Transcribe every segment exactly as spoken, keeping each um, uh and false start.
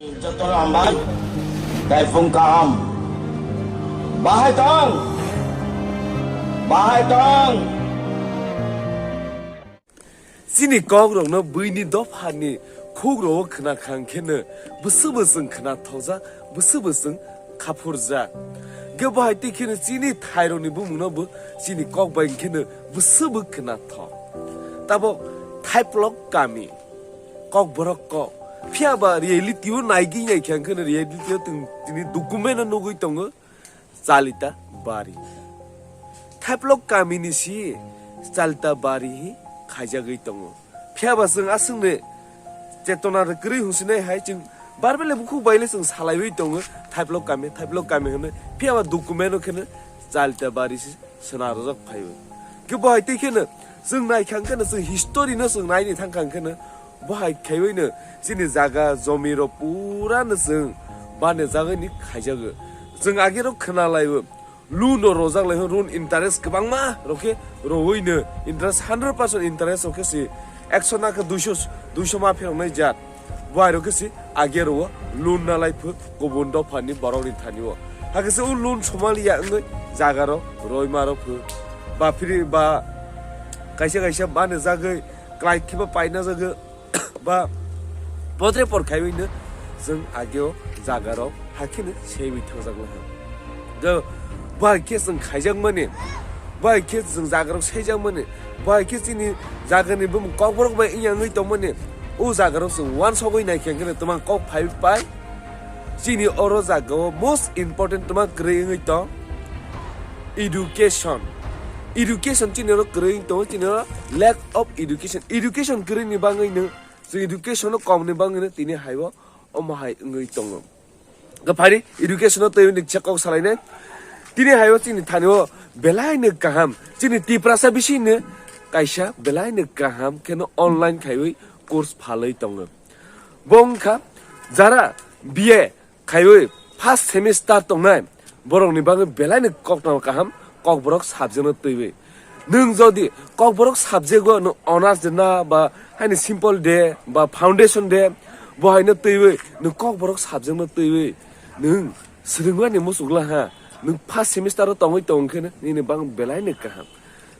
Jotono hambai, tei phung kaham. Bahai tong, bahai tong. Chini kokrokno buini dophani khukrok khna khang kheno bwswk bwswng khna thokjak, bwswk bwswng khaphurjak. Ge bahai tei kheno chini thairokni bumungno bo chini kok bai kheno bwswk bw khna thok. Tabok Thaiplok kami, Kokborok kok. Phiya ba reality o naigwi nai khang kheno reality o tini document o nugwi tongo. Chalita bari. Thaiplok kamini si Chalita bari hi khaijagwi tongo. Phiya ba chwng aswkni chetona rw kwrwi hwnsinai hai chwng barbele bukhuk baile chwng salaiwi tongo Thaiplok kami, Thaiplok kami hwnwi. Phiya ba document o kheno Chalita bari si swnarwjak phaiwi. Khe bo hai tei kheno chwng nai khang kheno chwng history no chwng naini thang khang kheno bo hai khaiwi no chini jaga jomi rok pura no chwng bani jagani khaijago. Chwng age rok khna laibo loan no rojak lai loan interest kwbangma rok khe rowoi no interest hundred percent interest rok khe si ekso na khe duiso, duiso ma pheroknai jat. Bo hai rok khe si age rowo loan na lai phu kubun dophani borok ni thani o. Hakhe se o loan somali ya wngwi jaga rok roi ma rok phu ba phiri ba kaisa kaisa bani jagwi klai khe ba paina jagwi ba podre por khaiwi no chwng age o jaga rok hakhe no seiwi thangjakma ha. Ga bai khe chwng khaijakmani, bai khe chwng jaga rok seijakmani, bai khe chini jaga ni bumung Kokborok bai wngya wngwi tongmani, o jaga rok chwng uansugwi nai khe khe twma kok phai pai. Chini oro jaga o most important twma kwrwi wngwi tong education. Education chini oro kwrwi wngwi tongo, chini oro lack of education. Education kwrwi ni bagwi no chwng education no kom ni bagwi no tini hai o omo hai wngwi tongo. Ga phari education o twi nik chekok salai nai. Tini hai o chini thani o belai no kaham. Chini Tiprasa bisi no kaisa belai no kaham kheno online khaiwi course phalwi tongo. Bo wngkha jara B A khaiwi first semester tongnai borok ni bagwi belai no koktwma kaham Kokborok subject no twiwi. Nwng jodi Kokborok subject o nwng honors de na ba haini simple de ba foundation de bo haino twiwi nwng Kokborok subject no twiwi nwng swrwngmani muchungla ha nwng first semester o tongwi tong khe nini bang belai no kaham.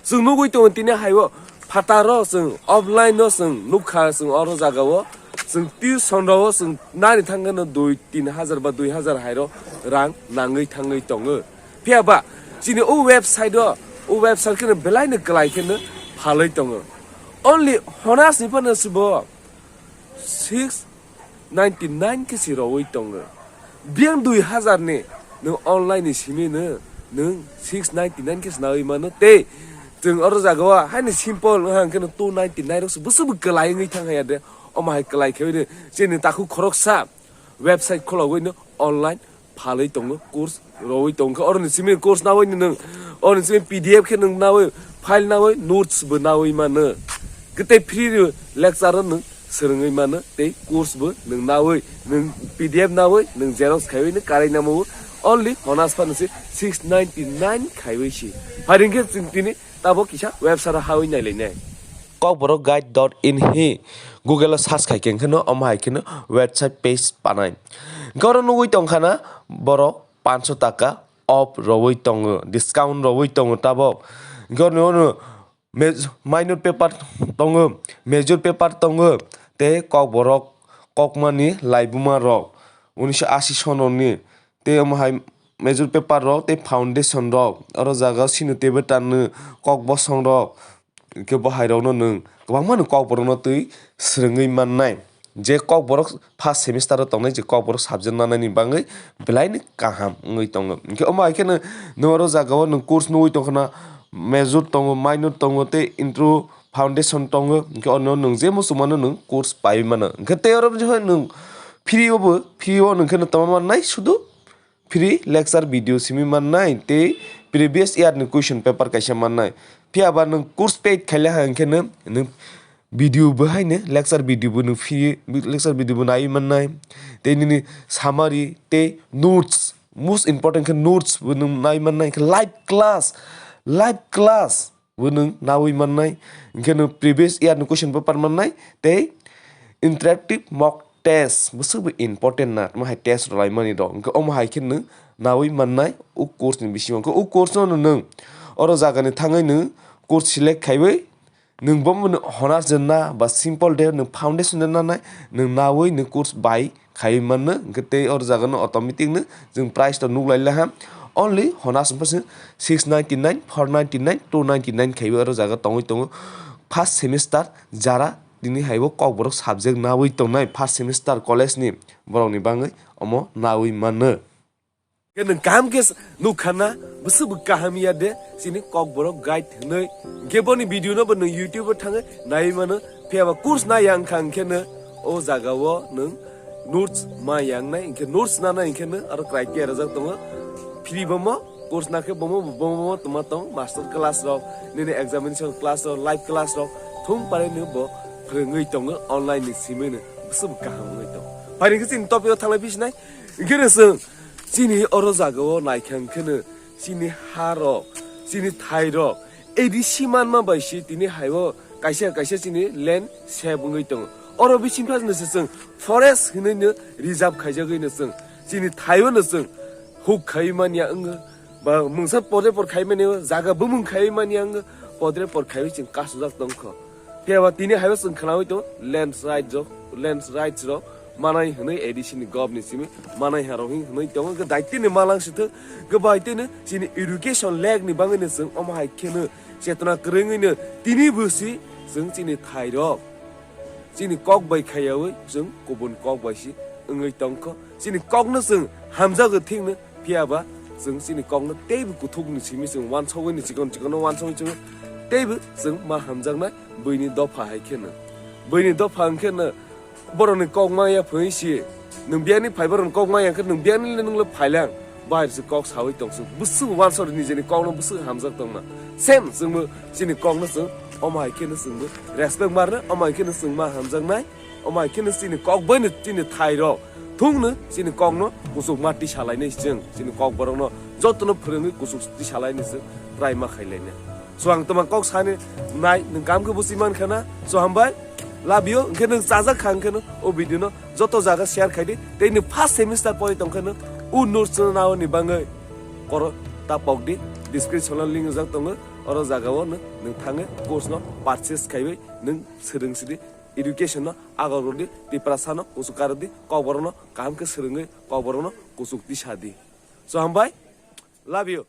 Chwng nugwi tongo tini hai o phataro chwng offline no chwng nukha chwng oro jaga o chwng tuition rok o chwng nani thang khe no dui tin hajar ba dui hajar hai rok rang nangwi thangwi tongo. Phiya ba chini o website o, o website kheno belai no kwlai kheno phalwi tongo. Only honors ni phano se bo six ninety nine khe se rowoi tongo. Biyang dui hajar ni nwng online ni simi no nwng six ninety nine khe se nawi mano tei chwng oro jaga o haini simple wngkha hwnkhe no two ninety nine rok se bwswk bo kwlai wngwi thang ya de. Omo hai kwlai khe chini takhuk khoroksa website khologwi no online phalwi tongo, course rowwi tongkha. Oroni simi course nawi nwng, oroni simi P D F khe nwng nawi, file nawi, notes bo nawi mano. Kwtei free lecture o nwng swrwngwi mano tei course bo nwng nawi, nwng P D F nawi, nwng xerox khaiwi nwng karai namo. Only honors phano se six ninety nine khaiwi si. Pharing khe chwng tini tabok kisa website o hawi nailainai. Kokborok guide dot in hi Google o search khai khe, hwnkhe no omo hai kheno website page panai. Hwnkhe oro nugwi tongkha na borok panso taka off rowoi tongo, discount rowoi tongo tabok. Hwnkhe oro, oro maj-, minor paper tongo, major paper tongo, tei Kokborok kokmani laibuma rok unisho ashi sononi. Tei omo hai major paper rok tei foundation rok, oro jaga o sino table tanwi kok bosong rok, hwnkhe bo hai rok no nwng kwbangma no Kokborok no twi swrwngwi mannai. Je Kokborok first semester o tongnai je Kokborok subject nanani bagwi belai no kaham wngwi tongo. Hwnkhe omo hai kheno nwng oro jaga o nwng course nugwi tongkha na major tongo, minor tongo tei intro foundation tongo. Hwnkhe ono nwng je muchungmano nwng course paiwi mano. Hwnkhe tei oro jehai nwng free o bo, free o nwng kheno tongma mannai sudu. Free lecture video simi mannai tei previous year ni question paper kaisa mannai. Phiya ba nwng course paid khaile ha hwnkhe no nwng video bo haino lecture video bo nwng free lecture video bo naiwi mannai. Tei nini summary tei notes, most important khe notes bo nwng naiwi mannai, khe live class, live class bo nwng nawi mannai, hwnkhe nwng previous year ni question paper mannai tei interactive mock test bwswk bo important na, tamo hai test rwlaimani rok. Hwnkhe omo hai khe nwng nawi mannai o course ni bisingo. Hwnkhe o course no nwng oro jaga ni thangwi nwng course select khaiwi nwng bo honours de na ba simple de nwng foundation de nanai nwng nawi nwng course bai khaiwi manno. Hwnkhe tei oro jaga no automatic no chwng price to nuklai laha. Only honours wngkha se six ninety nine, four ninety nine, two ninety nine khaiwi oro jaga tongwi tongo. First semester jara tini haibo Kokborok subject nawi tongnai first semester college ni borok ni bangwi omo nawi manno. Khe nwng kaham khe s-, nukha na, bwswk bo kaham ya de, chini Kokborok guide hwnwi. Hwnkhe boni video no bo nwng YouTube o thangwi naiwi mano. Phiya ba course na yang kha hwnkhe no o jaga o nwng notes ma yang nai, hwnkhe notes na nai hwnkhe no aro criteria rwjak tongo. Free bomo, course na khe bomo, bomo, bomo tongma tong, master class rok, nini examination class rok, live class rok, thung parai no bo phwrwngwi tongo online ni simi no, bwswk bo kaham wngwi tongo. Phai hwnkhe chini topic o thanglai phi sinai, hwnkhe no chwng chini oro jaga o naikha hwnkhe no chini ha rok, chini thai rok, A D C manma bai se tini hai o kaisa kaisa chini land save wngwi tongo. Oro bising phano se chwng forest hinwi no reserve khaijagwi no chwng chini thai o no chwng huk khai manya wngwi ba mungsa podre por khai mani o jaga bumung khai manya wngwi podre por khai chwng kasujak tongkho. Phiya ba tini hai o chwng khnaui tongo land right rok, land rights rok manai hwnwi A D C ni government simi manai ha rok hwnwi tongo. Hwnkhe daitini malang sithwk, hwnkhe bai tini chini education lag ni bangwi no chwng omo hai kheno chetona kwrwngwi no tini busi chwng chini thai rok chini kok bai khayaui chwng kubun kok bai si wngwi tongkho. Chini kok no chwng hamjago thik no, phiya ba chwng chini kok no teibo kuthuk ni simi chwng wansogwi ni chikon chikon no wansogwi chwng teibo chwng ma hamjaknai buini dopha hai kheno. Buini dopha hwnkhe no borokni kok maya phwrwngwi si, nwng biyani phai borokni kok maya khe nwng biyani le nwng le phailang, bahai se kok saui tong se, bwswk wansok nijeni kok no bwswk hamjak tongma. Same chwngbo chini kok no chwng omo hai kheno chwngbo respect marno, omo hai kheno chwng ma hamjaknai, omo hai kheno chini kok bai no chini thai rok thung no chini kok no kuchuk ma tisa lainai chwng, chini kok borok no joto no phwrwngwi kuchuk tisa lainai chwng try ma khai lainai. So ang toma kok sani nai, nwng kam khe busi man khana. So hambai, love you. Hwnkhe nwng chajak kha hwnkhe no o video no joto jaga share khai di. Tei nwng first semester pori tong khe no o notes no nao ni bangwi koro ta pok di, description o link rijak tongo. Oro jaga o nwng, nwng thangwi course no purchase khaiwi nwng swrwng sidi, education no agor rw di, Tiprasa no kuchuk karw di, Kokborok no kaham khe swrwngwi Kokborok no kuchuk tisa di. So hambai, love you.